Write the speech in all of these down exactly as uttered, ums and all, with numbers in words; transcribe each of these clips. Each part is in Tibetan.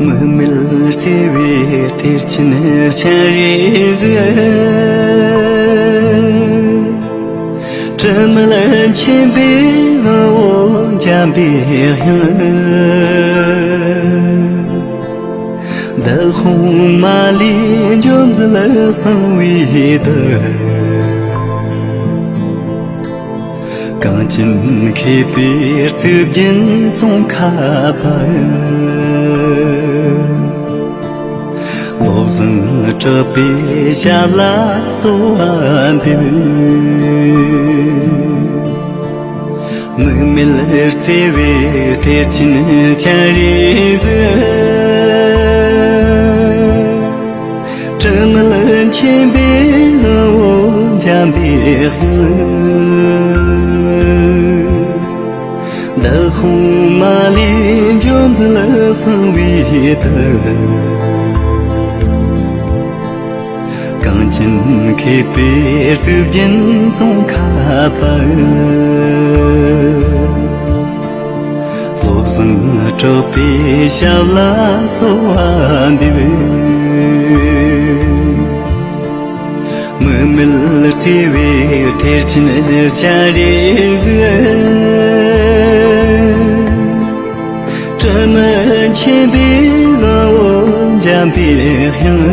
མིག་མེད་བརྩེ་བའི་གཏེར་ཆེན་སྤྱན་རས་གཟིགས། དྲི་མེད་མཁྱེན་པའི་ངག་འོད་འཇམ་པའི་དབྱངས། འདི་དབུ་མ་ལས་འབྱུང་མཛད་གསང་བའི་གདུལ། གངས་ཅན་མཁས་པའི་གཙུག་རྒྱན་ཙོང་ཁ་པ། བློ་བཟང་གྲགས་པའི་ཞབས་ལ་གསོལ་བ་འདེབས། མིག་མེད་བརྩེ་བའི་གཏེར་ཆེན་སྤྱན་རས་གཟིགས། དྲི་མེད་མཁྱེན་པའི་ངག་འོད་འཇམ་པའི་དབྱངས། འདི་དབུ་མ་ལས་འབྱུང་མཛད་གསང་བའི་གདུལ། གངས་ཅན་མཁས་པའི་གཙུག་རྒྱན་ཙོང་ཁ་པ། བློ་བཟང་གྲགས་པའི་ཞབས་ལ་གསོལ་བ་འདེབས། མིག་མེད་བརྩེ་བའི་གཏེར་ཆེན་སྤྱན་རས་གཟིགས། དྲི་མེད་མཁྱེན་པའི་ངག་འོད་འཇམ་པའི་དབྱངས།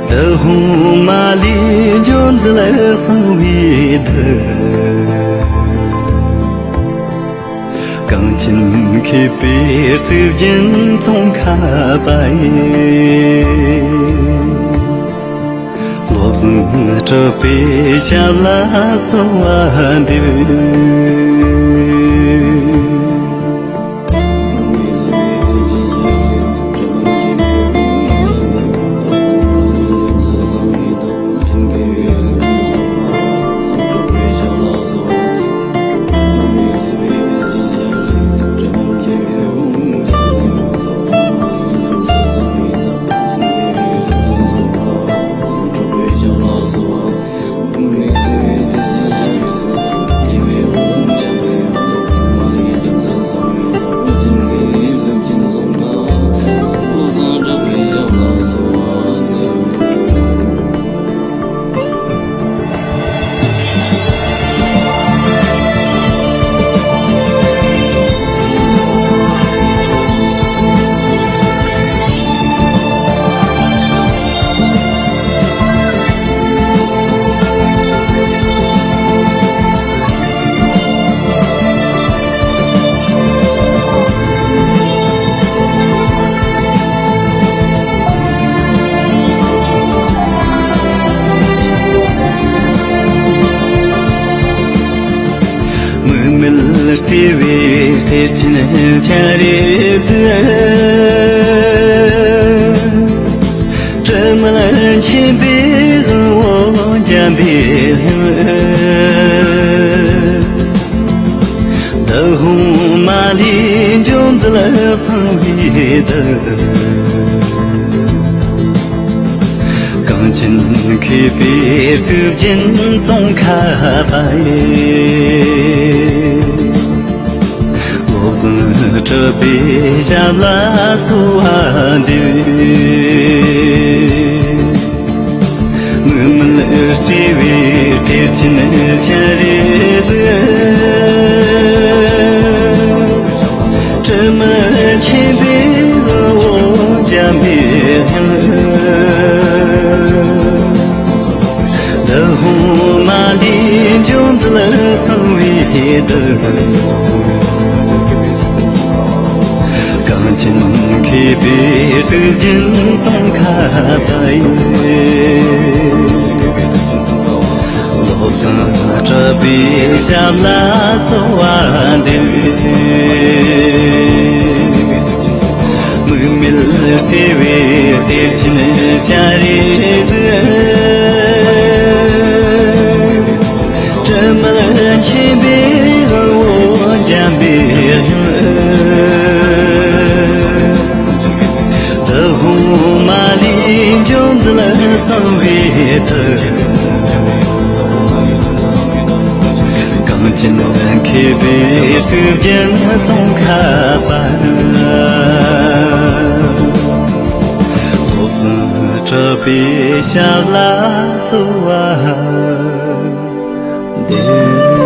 འདི་དབུ་མ་ལས་འབྱུང་མཛད་གསང་བའི་གདུལ། གངས་ཅན་མཁས་པའི་གཙུག་རྒྱན་ཙོང་ཁ་པ་ཡི། བློ་བཟང་གྲགས་པའི་ཞབས་ལ་གསོལ་བ་འདེབས། མིག་མེད་བརྩེ་བའི་གཏེར་ཆེན་སྤྱན་རས་གཟིགས། དྲི་མེད་མཁྱེན་པའི་ངག་འོད་འཇམ་པའི་དབྱངས། འདི་དབུ་མ་ལས་འབྱུང་མཛད་གསང་བའི་གདུལ། གངས་ཅན་མཁས་པའི་གཙུག་རྒྱན་ཙོང་ཁ་པ་ཡི། བློ་བཟང་གྲགས་པའི་ཞབས་ལ་གསོལ་བ་འདེབས། མིག་མེད་བརྩེ་བའི་གཏེར་ཆེན་སྤྱན་རས་གཟིགས། དྲི་མེད་མཁྱེན་པའི་ངག་འོད་འཇམ་པའི་དབྱངས། འདི་དབུ་མ་ལས་འབྱུང་མཛད་གསང་བའི་གདུལ། གངས་ཅན་མཁས་པའི་གཙུག་རྒྱན་ཙོང་ཁ་པ་ཡི། བློ་བཟང་གྲགས་པའི་ཞབས་ལ་གསོལ་བ་འདེབས། མིག་མེད་བརྩེ་བའི་གཏེར་ཆེན་སྤྱན་རས་གཟིགས། དྲི་མེད་མཁྱེན་པའི་ངག་འོད་འཇམ་པའི་དབྱངས། འདི་དབུ་མ་ལས་འབྱུང་མཛད་གསང་བའི་གདུལ། གངས་ཅན་མཁས་པའི་གཙུག་རྒྱན་ཙོང་ཁ་ པའི་ཞབས་ལ་གསོལ་བ་འདེབས།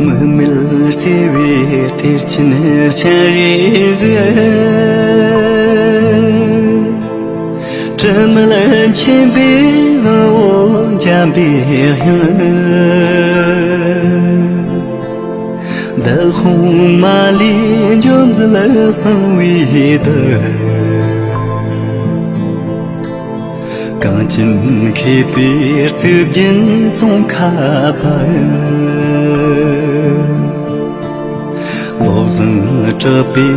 མུ་མེད་བརྩེ་བའི་གཏེར་ཆེན་སྤྱན་རས་གཟིགས། དྲི་མེད་མཁྱེན་པའི་ངོ་བོ་འཇམ་པའི་དབྱངས། འདི་དཔུང་མ་ལུས་འཇོམས་མཛད་གསང་བའི་བདུད། གངས་ཅན་མཁས་པའི་གཙུག་རྒྱན་ཙོང་ཁ་པ། བློ་བཟང་གྲགས་པའི་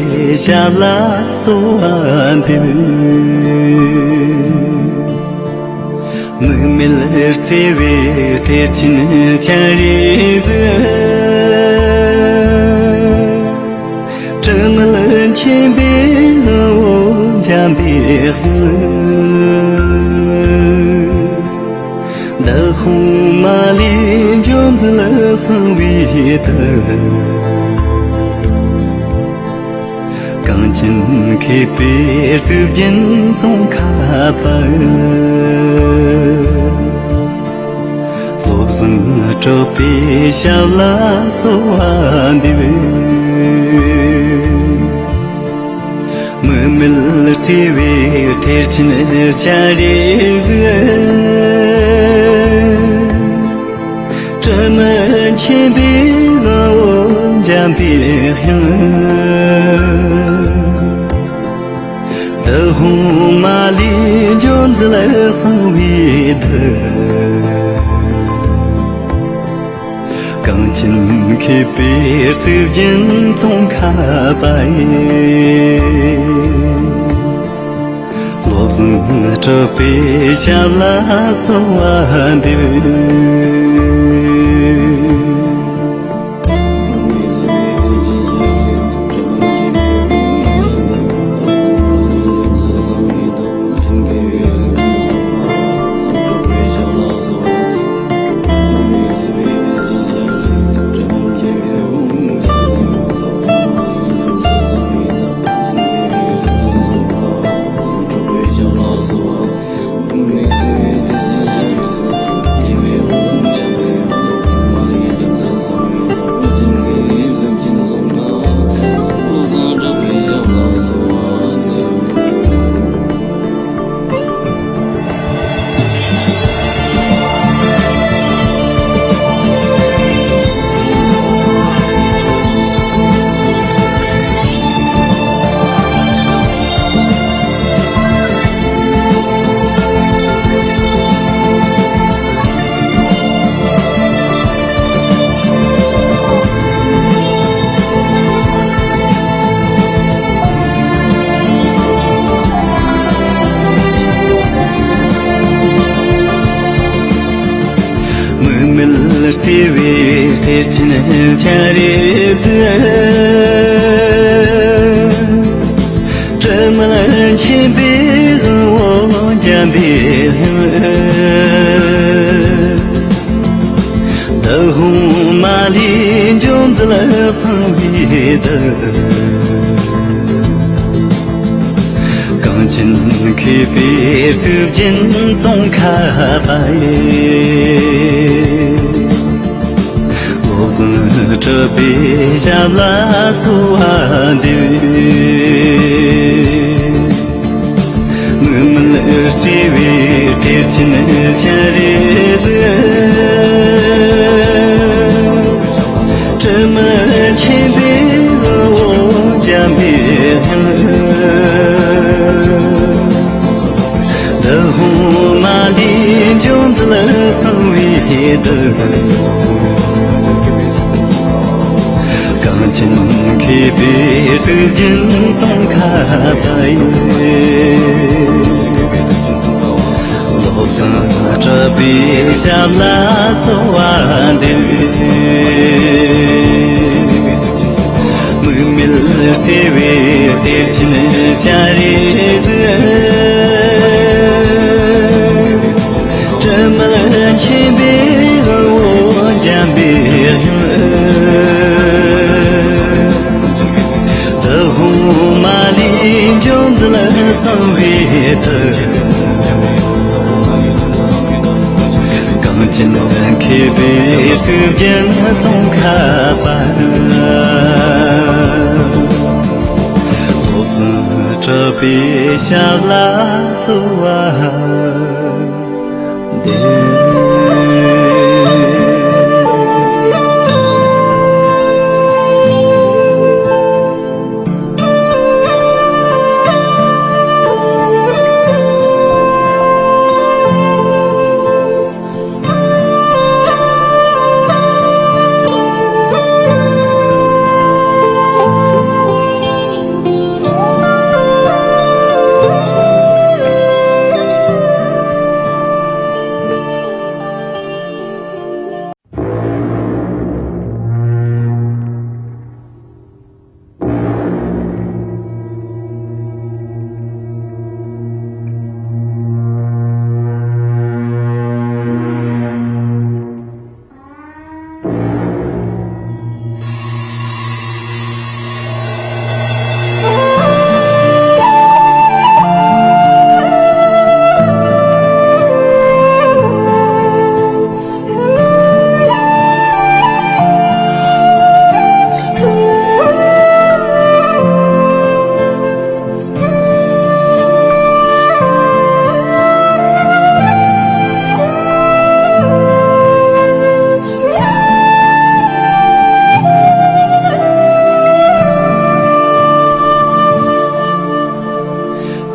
ཞབས་ལ་གསོལ་བ་འདེབས། མུ་མེད་བརྩེ་བའི་གཏེར་ཆེན་སྤྱན་རས་གཟིགས། དྲི་མེད་མཁྱེན་པའི་ངོ་བོ་འཇམ་པའི་དབྱངས། འདི་དཔུང་མ་ལུས་འཇོམས་མཛད་གསང་བའི་བདུད། གངས་ཅན་མཁས་པའི་གཙུག་རྒྱན་ཙོང་ཁ་པ། བློ་བཟང་གྲགས་པའི་ཞབས་ལ་གསོལ་བ་འདེབས། མུ་མེད་བརྩེ་བའི་གཏེར་ཆེན་སྤྱན་རས་གཟིགས། དྲི་མེད་མཁྱེན་པའི་ངོ་བོ་འཇམ་པའི་དབྱངས། འདི་དཔུང་མ་ལུས་འཇོམས་མཛད་གསང་བའི་བདུད། གངས་ཅན་མཁས་པའི་གཙུག་རྒྱན་ཙོང་ཁ་པ་ཡི། བློ་བཟང་གྲགས་པའི་ཞབས་ལ་གསོལ་བ་འདེབས། མུ་མེད་བརྩེ་བའི་གཏེར་ཆེན་སྤྱན་རས་གཟིགས། དྲི་མེད་མཁྱེན་པའི་ངོ་བོ་འཇམ་པའི་དབྱངས། གངས་ཅན་མཁས་པའི་གཙུག་རྒྱན་ཙོང་ཁ་པ་ཡི། བློ་བཟང་གྲུབ་པའི་ཞབས་ལ་གསོལ་བ་འདེབས། མིག་མེད་བརྩེ་བའི་གཏེར་ཆེན་སྤྱན་རས་གཟིགས། དྲི་མེད་མཁྱེན་པའི་ངག་དབང་འཇམ་པའི་དབྱངས། འདི་ཧཱུྃ་མ་ལུས་འཇོམས་མཛད་གསང་བའི་གདུལ། གངས་ཅན་མཁས་པའི་གཙུག་རྒྱན་ཙོང་ཁ་པ་ཡི། བློ་བཟང་གྲུབ་པའི་ཞབས་ལ་གསོལ་བ་འདེབས། མིག་མེད་བརྩེ་བའི་གཏེར་ཆེན་སྤྱན་རས་གཟིགས། དྲི་མེད་མཁྱེན་པའི་ངག་དབང་འཇམ་པའི་དབྱངས། འདི་ཧཱུྃ་མ་ལུས་འཇོམས་མཛད་གསང་བའི་གདུལ། གངས་ཅན་མཁས་པའི་གཙུག་རྒྱན་ཙོང་ཁ་པ། བློ་བཟང་གྲུབ་པའི་ཞབས་ལ་གསོལ་བ་འདེབས།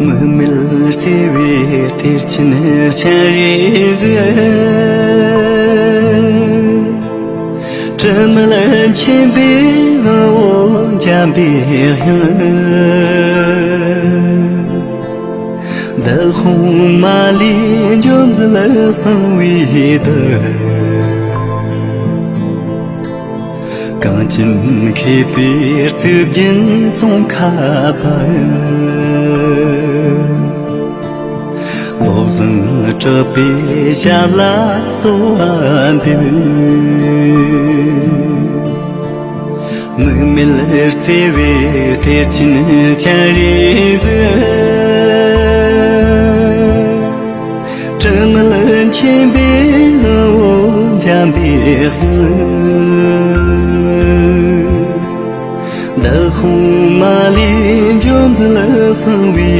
མིག་མེད་བརྩེ་བའི་གཏེར་ཆེན་སྤྱན་རས་གཟིགས། དྲི་མེད་མཁྱེན་པའི་ངག་དབང་འཇམ་པའི་དབྱངས། འདི་ཧཱུྃ་མ་ལུས་འཇོམས་མཛད་གསང་བའི་གདུལ། གངས་ཅན་མཁས་པའི་གཙུག་རྒྱན་ཙོང་ཁ་པ། བློ་བཟང་གྲུབ་པའི་ཞབས་ལ་གསོལ་བ་འདེབས། མིག་མེད་བརྩེ་བའི་གཏེར་ཆེན་སྤྱན་རས་གཟིགས། དྲི་མེད་མཁྱེན་པའི་ངག་དབང་འཇམ་པའི་དབྱངས། འདི་ཧཱུྃ་མ་ལུས་འཇོམས་མཛད་གསང་བའི་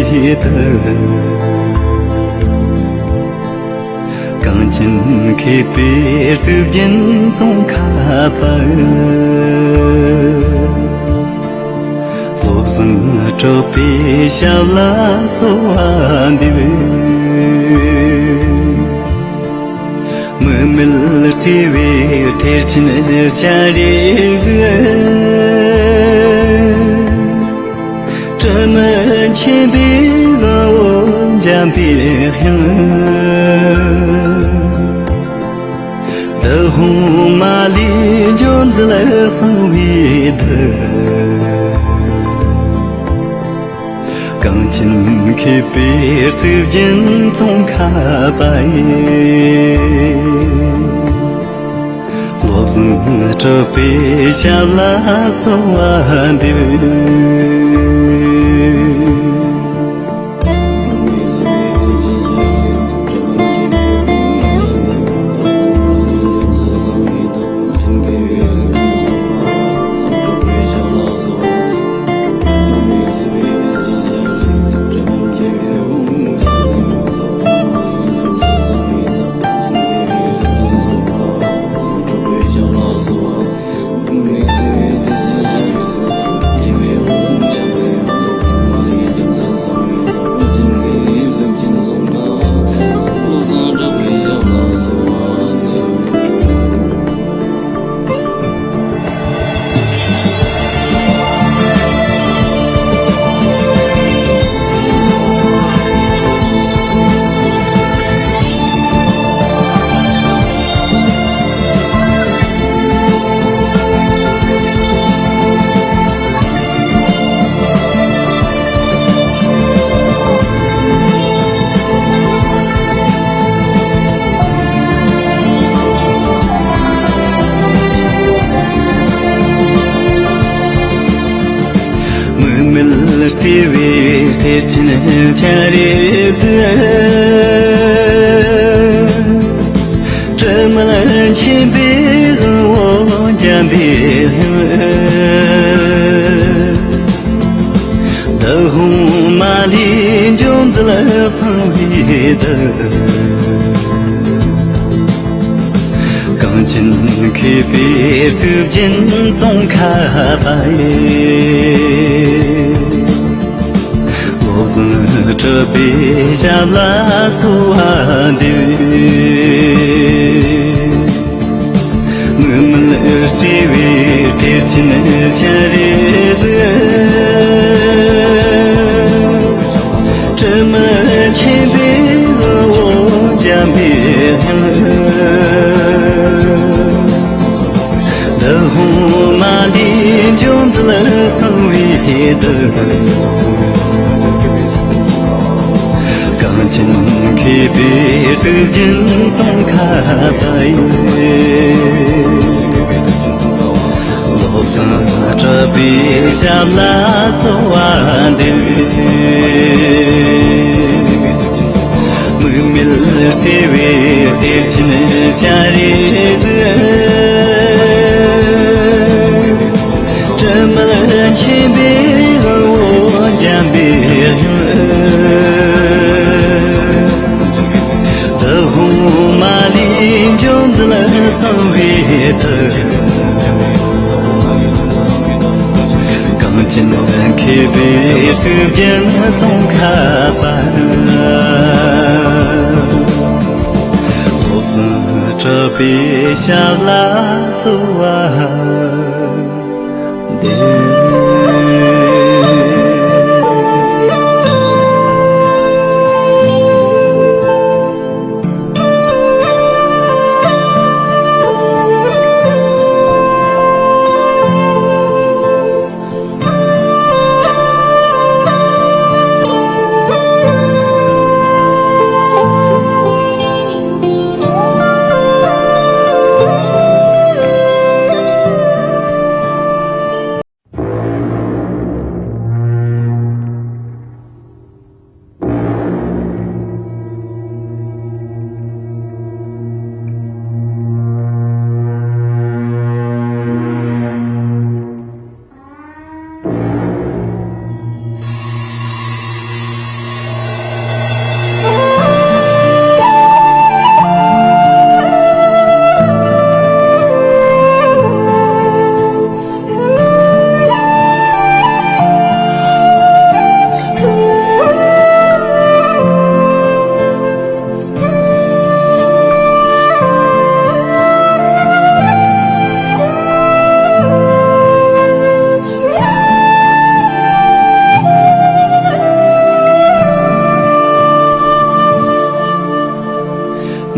གདུལ། གངས་ཅན་མཁས་པའི་གཙུག་རྒྱན་ཙོང་ཁ་པ། བློ་བཟང་གྲུབ་པའི་ཞབས་ལ་གསོལ་བ་འདེབས། མིག་མེད་བརྩེ་བའི་གཏེར་ཆེན་སྤྱན་རས་གཟིགས། དྲི་མེད་མཁྱེན་པའི་ངག་དབང་འཇམ་པའི་དབྱངས། འདི་ཧཱུྃ་མ་ལུས་འཇོམས་མཛད་གསང་བའི་གདུལ། གངས་ཅན་མཁས་པའི་གཙུག་རྒྱན་ཙོང་ཁ་པ་ཡི། བློ་ བློ་བཟང་གྲུབ་པའི་ཞབས་ལ་གསོལ་བ་འདེབས། མིག་མེད་བརྩེ་བའི་གཏེར་ཆེན་སྤྱན་རས་གཟིགས། དྲི་མེད་མཁྱེན་པའི་དབང་པོ་འཇམ་པའི་དབྱངས། བདག་དབང་མ་ལུས་འཇོམས་མཛད་གསང་བའི་བདག། གངས་ཅན་མཁས་པའི་གཙུག་རྒྱན་ཙོང་ཁ་པ་ཡི། བློ་བཟང་གྲུབ་པའི་ཞབས་ལ་གསོལ་བ་འདེབས། མིག་མེད་བརྩེ་བའི་གཏེར་ཆེན་སྤྱན་རས་གཟིགས། དྲི་མེད་མཁྱེན་པའི་དབང་པོ་འཇམ་པའི་དབྱངས། བདག་དབང་མ་ལུས་འཇོམས་མཛད་གསང་བའི་བདག། གངས་ཅན་མཁས་པའི་གཙུག་རྒྱན་ཙོང་ཁ་པ་ཡི། བློ་བཟང་གྲུབ་པའི་ཞབས་ལ་གསོལ་བ་འདེབས། མིག་མེད་བརྩེ་བའི་གཏེར་ཆེན་སྤྱན་རས་གཟིགས། དྲི་མེད་མཁྱེན་པའི་དབང་པོ་འཇམ་པའི་དབྱངས། བདག་དབང་མ་ལུས་འཇོམས་མཛད་གསང་བའི་བདག། གངས་ཅན་མཁས་པའི་གཙུག་རྒྱན་ཙོང་ཁ་པ། བློ་བཟང་གྲུབ་པའི་ཞབས་ལ་གསོལ་བ་འདེབས།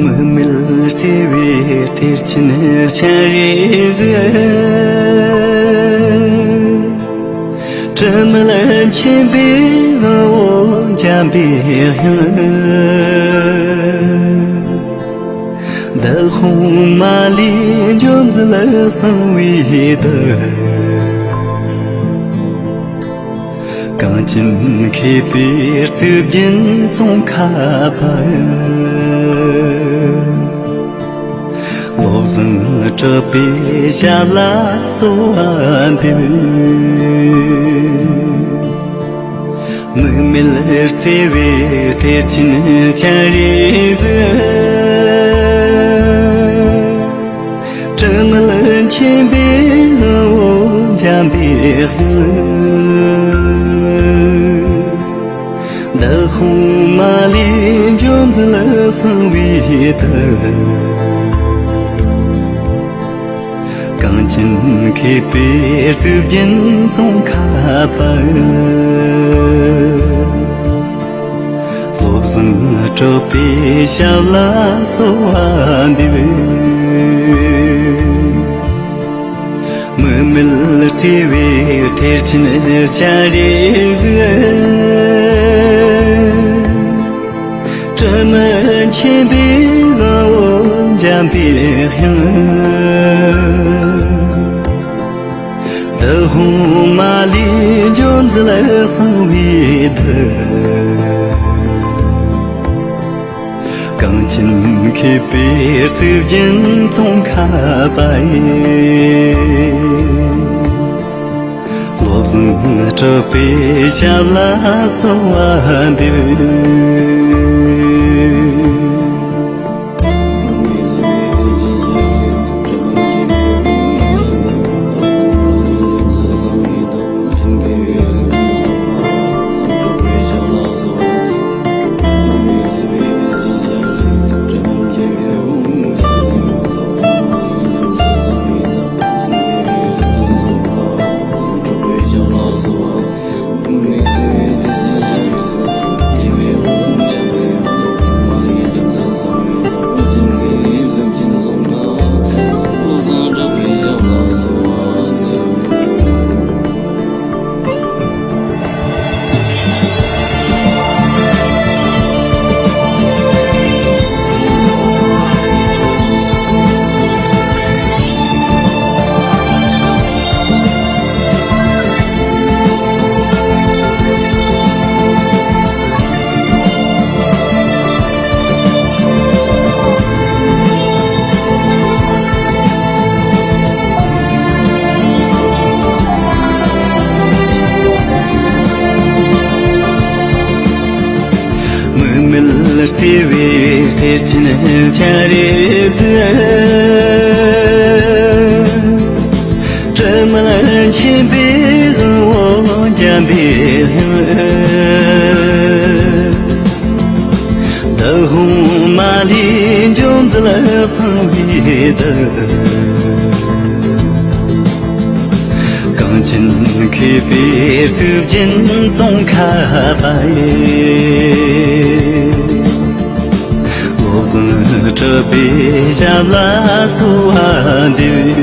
མིག་མེད་བརྩེ་བའི་གཏེར་ཆེན་སྤྱན་རས་གཟིགས། དྲི་མེད་མཁྱེན་པའི་དབང་པོ་འཇམ་པའི་དབྱངས། འདི་ལྷུང་མ་ལུས་འབྱོར་མཛད་གསང་བའི་བདག། གངས་ཅན་མཁས་པའི་གཙུག་རྒྱན་ཙོང་ཁ་པ། བློ་བཟང་གྲགས་པའི་ཞབས་ལ་གསོལ་བ་འདེབས། མུ་མེད་བརྩེ་བའི་གཏེར་ཆེན་སྤྱན་རས་གཟིགས། དྲི་མེད་མཁྱེན་པའི་ངག་དབང་འཇམ་པའི་དབྱངས། འདི་ལྷུང་མ་ལུས་འབྱོར་མཛད་གསང་བའི་བདག། གངས་ཅན་མཁས་པའི་གཙུག་རྒྱན་ཙོང་ཁ་པ། བློ་བཟང་གྲགས་པའི་ཞབས་ལ་གསོལ་བ་འདེབས། མུ་མེད་བརྩེ་བའི་གཏེར་ཆེན་སྤྱན་རས་གཟིགས། དྲི་མེད་མཁྱེན་པའི་ངག་དབང་འཇམ་པའི་དབྱངས། འདི་ལྷུང་མ་ལུས་འབྱོར་མཛད་གསང་བའི་བདག། གངས་ཅན་མཁས་པའི་གཙུག་རྒྱན་ཙོང་ཁ་པ་ཡི། བློ་བཟང་གྲགས་པའི་ཞབས་ལ་གསོལ་བ་འདེབས། མུ་མེད་བརྩེ་བའི་གཏེར་ཆེན་སྤྱན་རས་གཟིགས། དྲི་མེད་མཁྱེན་པའི་ངག་དབང་འཇམ་པའི་དབྱངས། འདི་ལྷུང་མ་ལུས་འབྱོར་མཛད་གསང་བའི་བདག། གངས་ཅན་མཁས་པའི་གཙུག་རྒྱན་ཙོང་ཁ་པ་ཡི། བློ་བཟང་གྲགས་པའི་ཞབས་ལ་གསོལ་བ་འདེབས།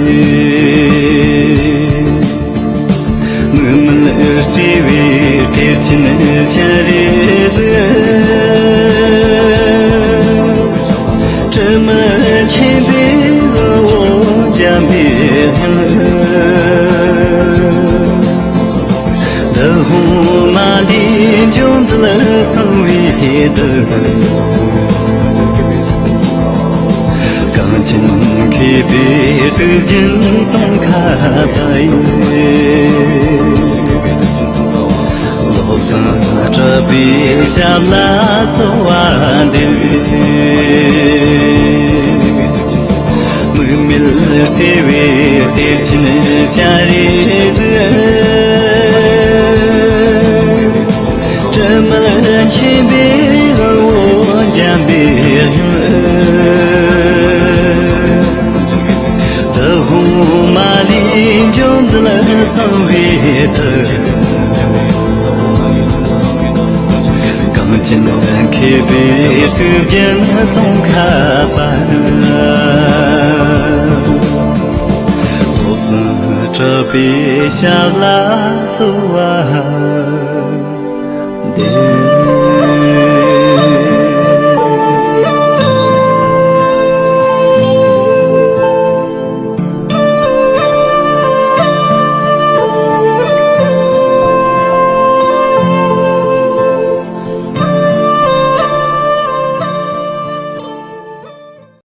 མུ་མེད་བརྩེ་བའི་གཏེར་ཆེན་སྤྱན་རས་གཟིགས། དྲི་མེད་མཁྱེན་པའི་ངག་དབང་འཇམ་པའི་དབྱངས། འདི་ལྷུང་མ་ལུས་འབྱོར་མཛད་གསང་བའི་བདག། གངས་ཅན་མཁས་པའི་གཙུག་རྒྱན་ཙོང་ཁ་པ་ཡི། བློ་བཟང་གྲགས་པའི་ཞབས་ལ་གསོལ་བ་འདེབས། མུ་མེད་བརྩེ་བའི་གཏེར་ཆེན་སྤྱན་རས་གཟིགས། དྲི་མེད་མཁྱེན་པའི་ངག་དབང་འཇམ་པའི་དབྱངས། འདི་ལྷུང་མ་ལུས་འབྱོར་མཛད་གསང་བའི་བདག། གངས་ཅན་མཁས་པའི་གཙུག་རྒྱན་ཙོང་ཁ་པ། བློ་བཟང་གྲགས་པའི་ཞབས་ལ་གསོལ་བ་འདེབས།